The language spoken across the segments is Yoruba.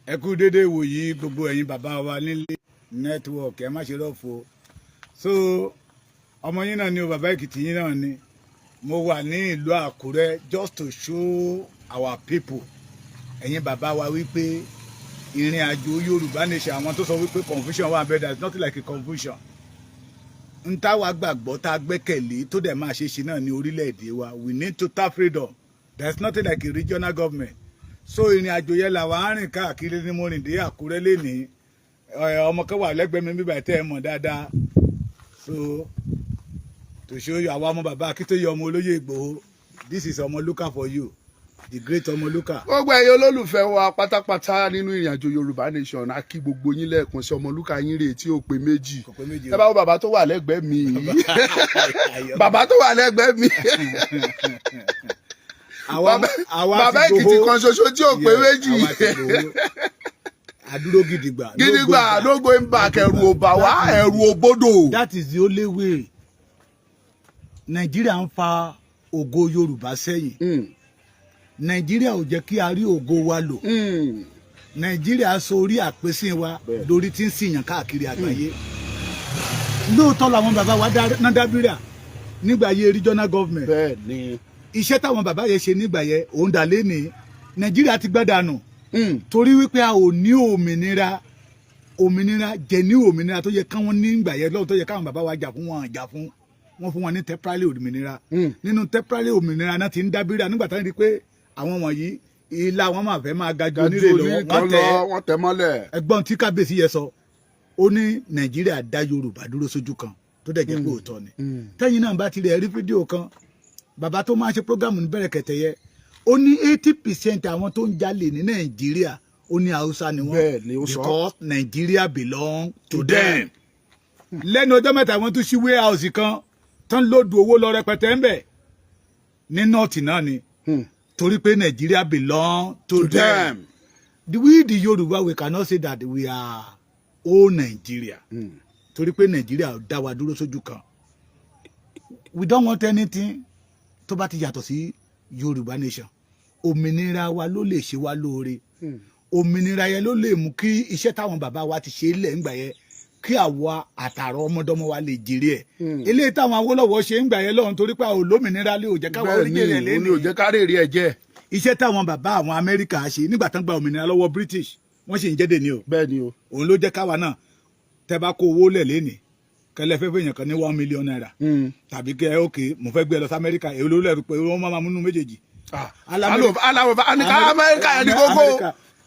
Ẹ kú dédé ìwòyí, gbogbo ẹ̀yin bàbá wa nílé. Network, ẹ má ṣe rọ́ọ̀fù o. So ọmọ yín náà ni o, bàbá Èkìtì yín náà ni. Mo wà ní ìlú Àkúrẹ́ just to show our people, ẹ̀yin bàbá wa, wípé ìrìn àjò Yorùbá nation, àwọn tó sọ wípé confusion wà bẹ́ẹ̀, there is nothing like a confusion. N táwa gbàgbọ́, tá a gbẹ́kẹ̀lé, tó dẹ̀ máa ṣe é ṣe náà ní orílẹ̀-èdè wa. We need total freedom. There is nothing like a regional government. So ìrìn àjò yẹn làwọn á rìn káàkiri ní mo rìn dé Àkúrẹ́ lénìí. Ọmọ kan wà lẹ́gbẹ̀ẹ́ mi bíbá tẹ́ ẹ mọ̀ dáadáa. So to show you, àwa ọmọ bàbá Akíntóyè, ọmọ olóyè Ìgbòho, this is Ọmọlúkà for you, the great Ọmọlúkà. Gbogbo ẹ̀yin olólùfẹ́ wa pátápátá nínú ìrìn àjò Yorùbá nation, a kí gbogbo yín lẹ́ẹ̀kan sí. Ọmọlúkà yín rèé tí ó pé méjì. Kò pé méjì. Ẹ bá wo bàbá tó wà lẹ́gbẹ̀ẹ́ mi yìí, bàbá tó wà lẹ́gbẹ̀ẹ́ mi, àwa bàbá ti Èkìtì Ìgbòho. kan ṣoṣo tí ò pé Yes, méjì. Àwa ti Ìgbòho, àdúró gidigba. No gidigba going back. No going back. Ẹ̀rù ò bà wá, ẹ̀rù ò bodò. That is the only way. Nàìjíríà ń fa ògo Yorùbá sẹ́yìn. Nàìjíríà ò jẹ́ kí a rí ògo wa lò. Nàìjíríà sọ orí àpèsìn wa lórí tí ń sìyàn káàkiri àgbáyé. Lóòótọ́ làwọn bàbá wa ná dábìrà nígbà ayé regional government. bẹ́ẹ̀ ni Iṣẹ́ táwọn bàbá yẹn ṣe nígbà yẹn, òun dà lé ní Nàìjíríà ti gbẹ́dànù, torí wípé a ò ní òmìnira, òmìnira jẹ ní òmìnira tó yẹ káwọn ní ìgbà yẹn lọ́wọ́, tó yẹ káwọn bàbá wa jà fún wọn, jà fún wọn, fún wọn ní temporary òmìnira. Nínú temporary òmìnira náà ti ń dábìrà nígbà táwọn rí i pé àwọn wọ̀nyí, ilá wọn máa fẹ́ máa ga ju onírè lọ, oníkan wọ́n tẹ̀ lọ, wọ́n tẹ̀ mọ́lẹ̀. Ẹgbọ́n tí kábíyèsí yẹn sọ, ó ní Nàìjíríà dá Yorùbá dúró sójú kan, tó dẹ̀ jẹ́ pé òótọ́ ni. Tẹ́yìn náà bá ti rẹ̀ rí fídíò kan, bàbá tó máa ń ṣe program ní Bẹ̀rẹ̀kẹ̀tẹ̀ yẹ, ó ní 80% àwọn tó ń jalè ní Nàìjíríà, ó ní Haúsá ni wọ́n. Bẹ́ẹ̀ ni ó sọ. Because Nigeria belong to them. Lẹ́nu ọjọ́ mẹ́ta, wọ́n tún ṣí warehouse kan tán, load owó lọ rẹpẹtẹ ń bẹ̀ ní North náà ni, torí pé Nigeria belong to to them. them. We the Yorùbá, we cannot say that we are all Nigeria, torí pé Nigeria dá wa dúró sójú kan. We don't want anything tó bá ti yàtọ̀ sí Yorùbá nation. Òmìnira wa ló lè ṣe wá lóore. Òmìnira yẹn ló lè mú kí iṣẹ́ táwọn bàbá wa ti ṣe lẹ̀ ńgbà yẹn, kí àwa àtàrà ọmọdọ́mọ wa lè jèrè ẹ̀. Eléyìí táwọn Awólọ́wọ̀ ṣe ń gbà yẹn lọ́hùn, torí pé àwọn olómìnira lè ò jẹ́ káwa Bẹ́ẹ̀ ni. oríjèrè ẹ̀ Òun ni lẹ́nu. ò jẹ́ kárèrè ẹ̀ jẹ́. Iṣẹ́ táwọn bàbá àwọn Amẹ́ríkà ṣe nígbà tán gba òmìnira lọ́wọ́ British, wọ́n sì ń jẹ́ dèní o. Bẹ́ẹ̀ ni o. Òun ló jẹ́ káwa náà, tẹ́ bá kó owó lẹ̀ lénìí, kẹlẹ́ fẹ́ fẹ́yàn kan ní ₦1 million, tàbí kẹ ókè, mo fẹ́ gbé ẹ lọ sí Amẹ́ríkà, èyí ló lẹ́rù pé wọ́n máa múnú méjèèjì? Aláwọ̀ Amẹ́ríkà yẹn ní kókó.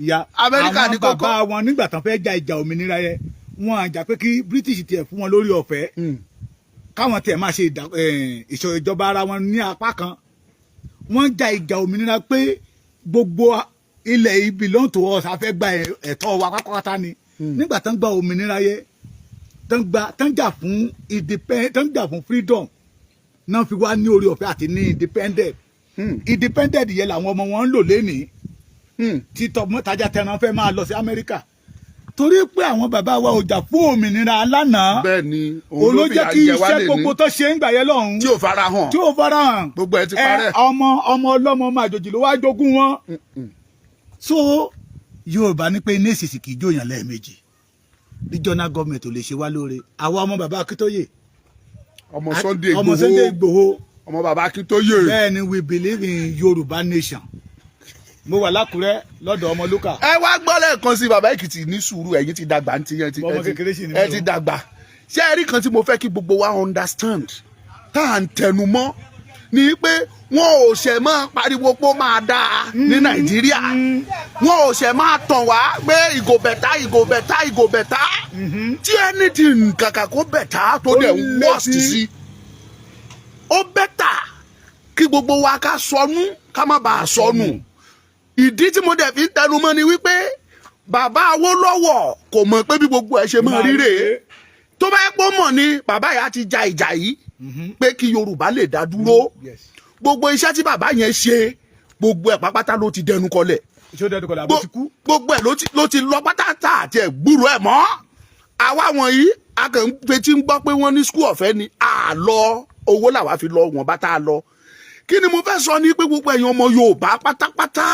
Ìyá Amẹ́ríkà ní àwọn kókó. bàbá wọn nígbà tán fẹ́ ja ìjà òmìnira yẹn, wọn àjà pé kí British tiẹ̀ fún wọn lórí ọ̀fẹ́, káwọn tiẹ̀ máa ṣe ìṣèjọba ara wọn ní apá kan. Wọ́n ja ìjà òmìnira pé gbogbo ilẹ̀ yìí belong to us, a fẹ́ gba ẹ̀tọ́ wa pátápátá ni. Nígbà tán gba òmìnira yẹn, tán gba, tán jà fún independent, tán jà fún freedom náà, fi wá ní orí ọ̀fẹ́ àti ní independent. Independent yẹn làwọn ọmọ wọn ń lò lénìí, tí tọmọtajà tẹran fẹ́ máa lọ sí Amẹ́ríkà, torí pé àwọn bàbá wa ò jà fún òmìnira lánàá. Bẹ́ẹ̀ ni. Òun ló jẹ́ kí jẹ wá iṣẹ́ lè ní gbogbo tó ṣe ń gbà yẹn lọ́hùn tí ò fara hàn, tí ò fara hàn. Gbogbo ẹ ti parẹ́. Ọmọ ọmọ ọlọ́mọ, ọmọ àjòjì ló wá jogún wọn. So Yorùbá ní pé ní èsìsì kì í jóyàn lẹ́ẹ̀mejì. Regional government ò lè ṣe wá lóore. Àwa ọmọ bàbá Akíntóyè, ọmọ Sunday ọmọ Sunday Igboho, Igboho, ọmọ bàbá Akíntóyè. Bẹ́ẹ̀ ni, we believe in Yorùbá nation. Mo wà lákùrẹ́ lọ́dọ̀ Ọmọlúkà. Ẹ wá gbọ́ lẹ́ẹ̀kan sí, bàbá Èkìtì, ní sùúrù. Ẹ̀yin ti dàgbà, ní ti yẹn ti Ọmọ ẹ ti kékeré sì ni ẹ mí ti o. dàgbà. Ṣé ẹ rí kan tí mo fẹ́ kí gbogbo wa understand, tá à ń tẹnu mọ́, ni pé wọn ò ṣe máa pariwo pé ó máa dáa ní Nàìjíríà. Wọn ò ṣe máa tàn wá pé e go better, e go better, e go better, tí anything kàkà kó better, tó Ó dẹ̀ lé worst sí. sí. Ó better kí gbogbo wa ká sọnù, ká má bàa sọnù. Ìdí tí mo dẹ̀ fi ń tẹnu mọ́ ni wípé bàbá Awólọ́wọ̀ kò mọ̀ pé bí gbogbo ẹ̀ ṣe máa rí rèé. Tó bá yẹ pé ó mọ̀ ni, bàbá yà á ti ja ìjà yìí pé kí Yorùbá lè dá dúró. Gbogbo iṣẹ́ tí bàbá yẹn ṣe, gbogbo ẹ̀ pápátá ló ti dẹnu kọlẹ̀. Ṣé ó dẹ́nu kọlẹ̀ àbó ti kú? Gbogbo ẹ̀ ló ti lọ pátátá àti ẹ̀ gbúrò ẹ̀ mọ́. Àwa wọ̀nyí, a kàn ń fetí ń gbọ́ pé wọ́n ní school ọ̀fẹ́ ni. Àlọ́ owó làwa fi lọ wọ́n bá tá a lọ. Kí ni mo fẹ́ sọ ni pé gbogbo ẹ̀yin ọmọ Yorùbá pátápátá,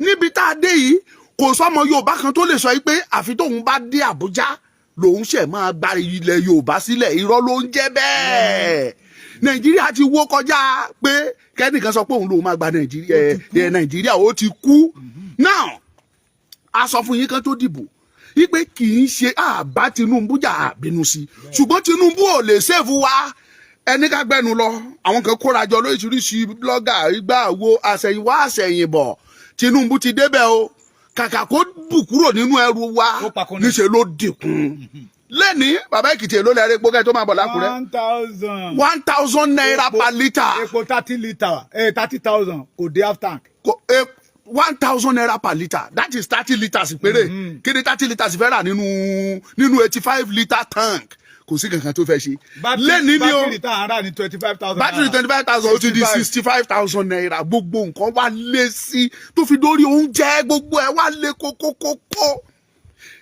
níbi tá a dé yìí, Kò sọmọ Yorùbá kan tó lè sọ yìí pé àfi tóun bá dé Àbújá lòun ṣẹ̀ máa gba ilẹ̀ Yorùbá sílẹ̀. Irọ́ ló ń jẹ́ bẹ́ẹ̀. Nàìjíríà ti wó kọjá pé kẹ́nìkan sọ pé òun lòun máa gba Nàìjíríà ẹ̀. Nàìjíríà ó ti kú. Now, a sọ fún yín kan tó dìbò wípé kì í ṣe àbá Tinubu jà, àbínú sí, ṣùgbọ́n Tinubu ò lè save wa. Ẹni ká gbẹnu lọ, àwọn kan kóra jọ lóríṣiríṣi blogger ìgbà wo. Àṣẹ̀yìnwá àṣẹ̀yìnbọ̀, Tinubu ti débẹ̀ o. Kàkà kó bù kúrò nínú ẹrù wa, Ó pakún ni. níṣẹ́ ló dìkun lẹ́ni. Bàbá Èkìtì, èló lẹ́rẹ́ epo kẹ́ tó máa bọ̀ lákùrẹ́? 1,000. ₦1,000 per litre. Epo 30 litre, 30,000 kò dé half tank. ₦1,000 per litre, that is 30 litres péré. Kí ni 30 litres fẹ́ rà nínú 85 litre tank? Kò sí kankan tó fẹ́ ṣe lẹ́ni ni o. Bátìrì tá à ń rà ní 25,000. Bátìrì 25,000, ó ti di ₦65,000. Gbogbo nǹkan wá lé sí, tó fi dórí oúnjẹ, gbogbo ẹ̀ wá lé kókókókó.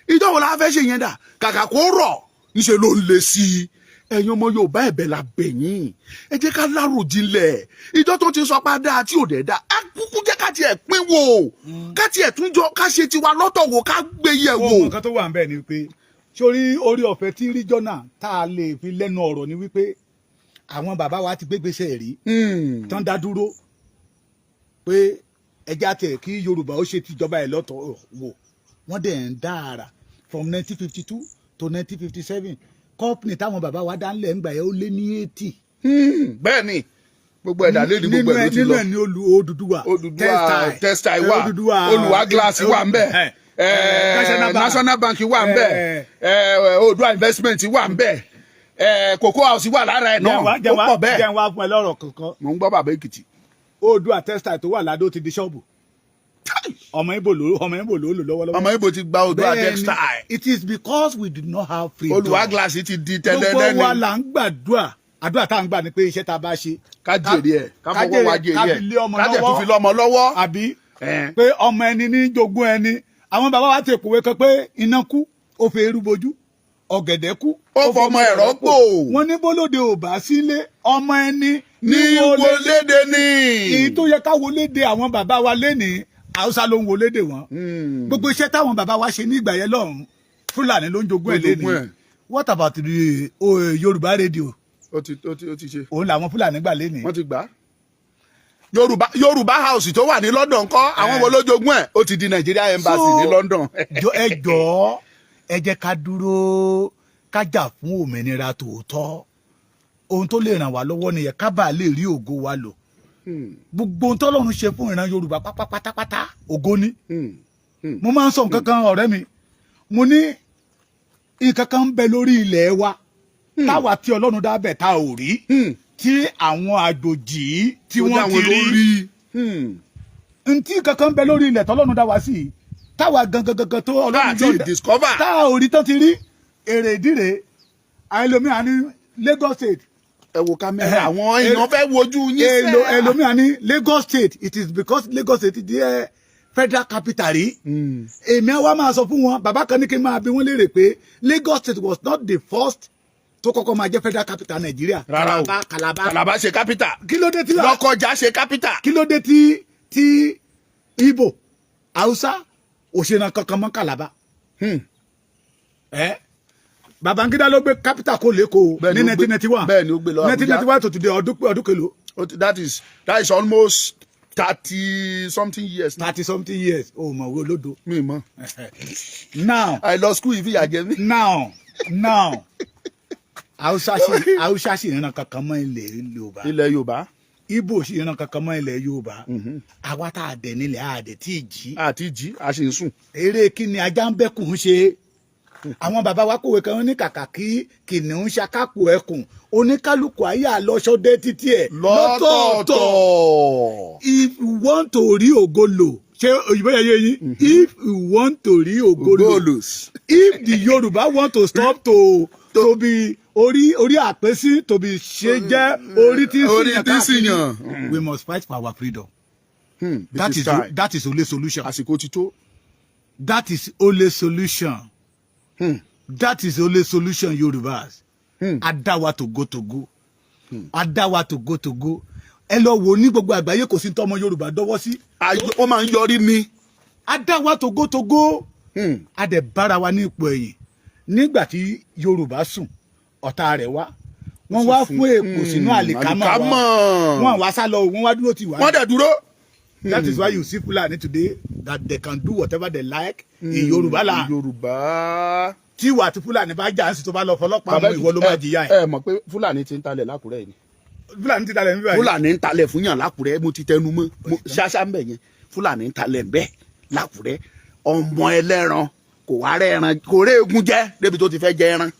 Ìjọ wo la fẹ́ ṣe yẹn dà? Kàkà kó rọ̀, níṣẹ́ ló ń lé sí i. Ẹ̀yin ọmọ Yorùbá, ẹ̀bẹ̀ la bẹ̀ yín, ẹ jẹ́ ká láròjinlẹ̀. Ìjọ tó ti sọ pé dáa tí ò dẹ̀ dáa, ẹ kúkú jẹ́ ká tiẹ̀ pín wò, ká tiẹ̀ tún jọ ká ṣe tiwa lọ́tọ̀ wò, ká gbé yẹ̀ wò. Ohun kan tó wà ń bẹ̀ ni pé sórí orí ọ̀fẹ́ tí regional tá a lè fi lẹ́nu ọ̀rọ̀ ni wípé àwọn bàbá wa ti gbégbèsè rí tán dá dúró pé ẹjẹ́ àti ẹ̀ kí Yorùbá ó ṣe tìjọba ẹ̀ lọ́tọ̀ wò. Wọ́n dẹ̀ ń dá ara from 1952 to 1957. Company táwọn bàbá wa dá ńlẹ̀ ńgbà yẹn, ó lé ní 80. Bẹ́ẹ̀ ni, gbogbo ẹ̀dá lé ní gbogbo ẹ̀ ló ti Nínú lọ. ẹ̀ ní Odùduwà. Odùduwà Textile wà, Odùduwà Olùwà Glass wà ń bẹ̀, National Bank. National Bank wà ń bẹ̀, Oòduà Investment wà ń bẹ̀, Cocoa House wà lára ẹ̀ náà. Ó pọ̀ bẹ́ẹ̀. Jẹ́ wá fún ẹ lọ́rọ̀ kankan. Mò ń gbọ́, bàbá Èkìtì. Oòduà Textile tó wà ládó ti di ṣọ́ọ̀bù. Ọmọ Ìgbò ló lò lọ́wọ́lọ́wọ́. Ọmọ Ìgbò ti gba Oòduà Bẹ́ẹ̀ni, Textile. it is because we did not have freedom. Olùwà Glass ti di Gbogbo wa tẹ́lẹ̀lẹ́ni. là ń gbàdúrà. Àdúrà tá à ń gbà ni pé iṣẹ́ tá a bá ṣe, Ká jèrè ẹ̀, ká fọwọ́ wa jèrè ká ẹ̀, fi lé ọmọ ká jẹ̀ tún lọ́wọ́. fi lọ́mọ lọ́wọ́. Àbí pé ọmọ ẹni ní jogún ẹni. Àwọn bàbá wa ti pòwe kan pé iná kú, ó fi eru bojú, ọ̀gẹ̀dẹ̀ kú, ó fọmọ ẹ̀rọ pò. Wọ́n ní bólóde ò bá sílé, ọmọ ẹni ní wọléde ní. Èyí tó yẹ ká wọléde àwọn bàbá wa lénìí, Haúsá ló ń wọléde wọn. Gbogbo iṣẹ́ táwọn bàbá wa ṣe ní ìgbà yẹn lọ́hùn, Fúlàní ló ń jogún ẹ̀ Ló jogún lénìí. ẹ̀. What about the Yorùbá rédíò? Ó ti ṣe. Òun làwọn Fúlàní gbà lénìí. Wọ́n ti gbà á. Yorùbá House tó wà ní London kọ́, àwọn wo ló jogún ẹ̀? Ó ti di Nigeria Embassy ní London. Ẹ jọ̀ọ́, ẹ jẹ́ ká dúró, ká jà fún òmìnira tòótọ́. Ohun tó lè ràn wá lọ́wọ́ nìyẹn, ká bàa lè rí ògo wa lò. Gbogbo ohun tọ́lọ́run ṣe fún ìran Yorùbá pátápátá, ògo ni. Mo máa ń sọ nǹkan kan, ọ̀rẹ́ mi. Mo ní nǹkan kan ń bẹ lórí ilẹ̀ wa táwa tí Ọlọ́run dá bẹ̀ tá ò rí, tí àwọn àjòjì tí Tó wọ́n dáwọn ti rí. lórí. Ntí kankan ń bẹ lórí ilẹ̀ tọ́lọ́run dá wa sí, táwa gangan gangan tó Ọlọ́run Tá àti discover. tá a ò rí tán ti rí. Èrè ìdíre àìlómìnira ní Lagos State. Ẹ wo kámẹ́rà, àwọn èèyàn fẹ́ wojú yín sẹ́. Ẹlòmíà ní Lagos State, it is because Lagos State jẹ́ federal capital rí. Èmi á wá máa sọ fún wọn, bàbá kan ní kí n máa bi wọ́n léèrè pé Lagos State was not the first tó kọ́kọ́ máa jẹ́ federal capital Nàìjíríà. Rárá o. Calabar, Calabar. Calabar ṣe capital. Kí ló dé tí Lọ́kọjà ṣe capital. Kí ló dé tí Igbo, Hausa òṣèlú kankan mọ́ Calabar? Ẹ Babangida ló gbé capital kó lẹ́kọ̀ọ́ Bẹ́ẹ̀ni, ní ó gbé- 1991. Bẹ́ẹ̀ni, ó gbé lọ Abuja. 1991 tó ti di ọdún kelo? That is almost 30 something years now. 30 something years. O mọ̀ wo olódo. Mi mọ̀. Now, I lọ school, ìfìyà jẹ mí. Now, Hausa sì ìran kankan mọ́ ilẹ̀ Yorùbá. Ilẹ̀ Yorùbá. Igbo sì ìran kankan mọ́ ilẹ̀ Yorùbá. Àwa tá a dẹ̀ nílẹ̀, a dẹ̀ tí ì jí. Àti jí, a sì ń sùn. Eré kí ni ajá ń bẹ́kùn ń ṣe? Àwọn bàbá wa kòwé kan ní kàkà kí kìnìún ṣakápò ẹkùn, oníkálukú ayé àlọ́ṣọdẹ títí ẹ̀ lọ́tọ̀ọ̀tọ̀. If you want to rí ògo lò, ṣé òyìnbó yẹn yé yín? If you want to rí ògo lò, Golos. if the Yorùbá want to stop to be orí àpèsí, to be ṣe jẹ́ orí tí ń Orí sìyàn tí ń sìyàn. káàkiri, we must fight for our freedom. It That is time. That is only solution. Àsìkò ti tó. That is only solution. That is only solution, Yorùbás. Adáwa tògótògó, adáwa tògótògó. Ẹ lọ wò ní gbogbo àgbáyé, kò sí tọmọ Yorùbá dọwọ́ sí. Ó máa ń yọrí ni. A dá wa togotogo, a dẹ̀ bára wa ní ipò ẹ̀yìn. Nígbà tí Yorùbá sùn, ọ̀tá rẹ̀ wá, wọ́n wá fún èpò sínú àlìkámà wa. Àlìkámà. Wọ́n wá sá lọ, wọ́n wá dúró tì wá. Wọ́n dẹ̀ dúró. That is why you see Fulani today, that they can do whatever they like in Yorùbá land. Yorùbá. Tí ìwà àti Fúlàní bá jà ń sì, tó bá lọ fọlọ́pàá mú, ìwọ ló máa jìyà ẹ̀. Ẹ mọ̀ pé Fúlàní ti ń talẹ̀ lákùrẹ́ yìí ni. Fúlàní ti talẹ̀ níbí báyìí. Fúlàní ń talẹ̀ fún yàn lákùrẹ́. Mo ti tẹnu mọ́ ṣáṣá ń bẹ̀ yẹn. Fúlàní ń talẹ̀ ń bẹ̀ lákùrẹ́. Ọmọ ẹlẹ́ran kò wá rẹ́ ẹran, kò rẹ́ egun jẹ́ débi tó ti fẹ́ jẹ ẹran.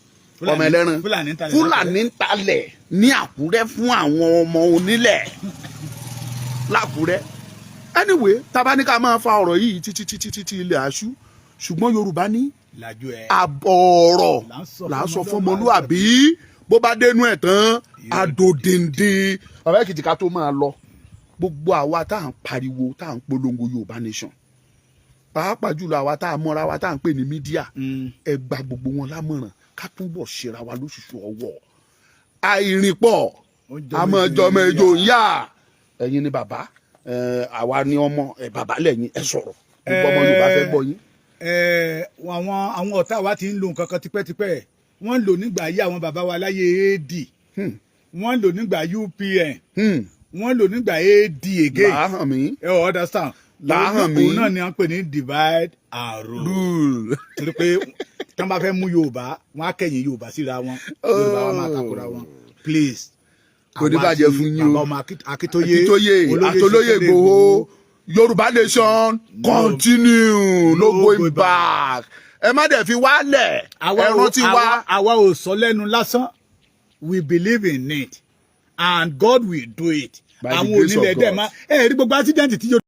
Ọmọ ẹlẹ́ran. Fúlàní ń talẹ̀. Fúlàní ń talẹ̀ ní Àkúrẹ́ fún àwọn ọmọ onílẹ̀ lákùrẹ́. Anyway, tá bá ní ká máa fa ọ̀rọ̀ yìí títí títí títí, ilẹ̀ aṣú. Ṣùgbọ́n Yorùbá ní làjú ẹ̀. Àbọ̀ ọ̀rọ̀ là ń sọ là ń sọ fọmọlúàbí. Fọmọlúàbí, bó bá dénú ẹ̀ tán, adòdìndín. Bàbá Èkìtì, ká tó máa lọ, gbogbo àwa tá à ń pariwo, tá à ń polongo Yorùbá Nation, pàápàá jùlọ àwa tá à mọ́ra wa, tá à ń pè ní media, ẹ gba gbogbo wọn lámọ̀ràn ká túbọ̀ ṣera wa lóṣooṣù ọwọ́. Àìrìnpọ̀ Ó jọmọ àmọ́ ejò jọmọ ń ejò ń yá. Ẹ̀yin ni bàbá ẹ, àwa ni ọmọ ẹ. Bàbá lẹ́yìn, ẹ sọ̀rọ̀, gbogbo ọmọ Yorùbá fẹ́ gbọ́ yín. Ẹ, àwọn ọ̀tá wa ti ń lo nǹkan kan tipẹ́tipẹ́. Wọ́n ń lò nígbà ayé àwọn bàbá wa láyé AD, wọ́n ń lò nígbà UPN, wọ́n ń lò nígbà AD again. Làáhàn mi. Ẹ ò understand. Làáhàn mi. Òun náà ni wọ́n ń pè ní divide and rule. Rule. Torí pé tí wọ́n bá fẹ́ mú Yorùbá, wọ́n á kẹ̀yìn Yorùbá síra wọn, Yorùbá wa máa takora wọn. Please. Kò ní Àwa bàjẹ́ àti fún yín o. bàbá ọmọ Akíntóyè, Akíntóyè olóyè àtolóyè Sunday Ìgbòho, Yorùbá Nation continue, no No going going back. Ẹ má dẹ̀ fi wálẹ̀. Àwa ẹ ò rántí wa. Àwa ò sọ lẹ́nu lásán. We believe in it and God will do it. By the Àwọn grace of onílẹ̀ dẹ̀ God. máa ẹ rí gbogbo accident tí Yorùbá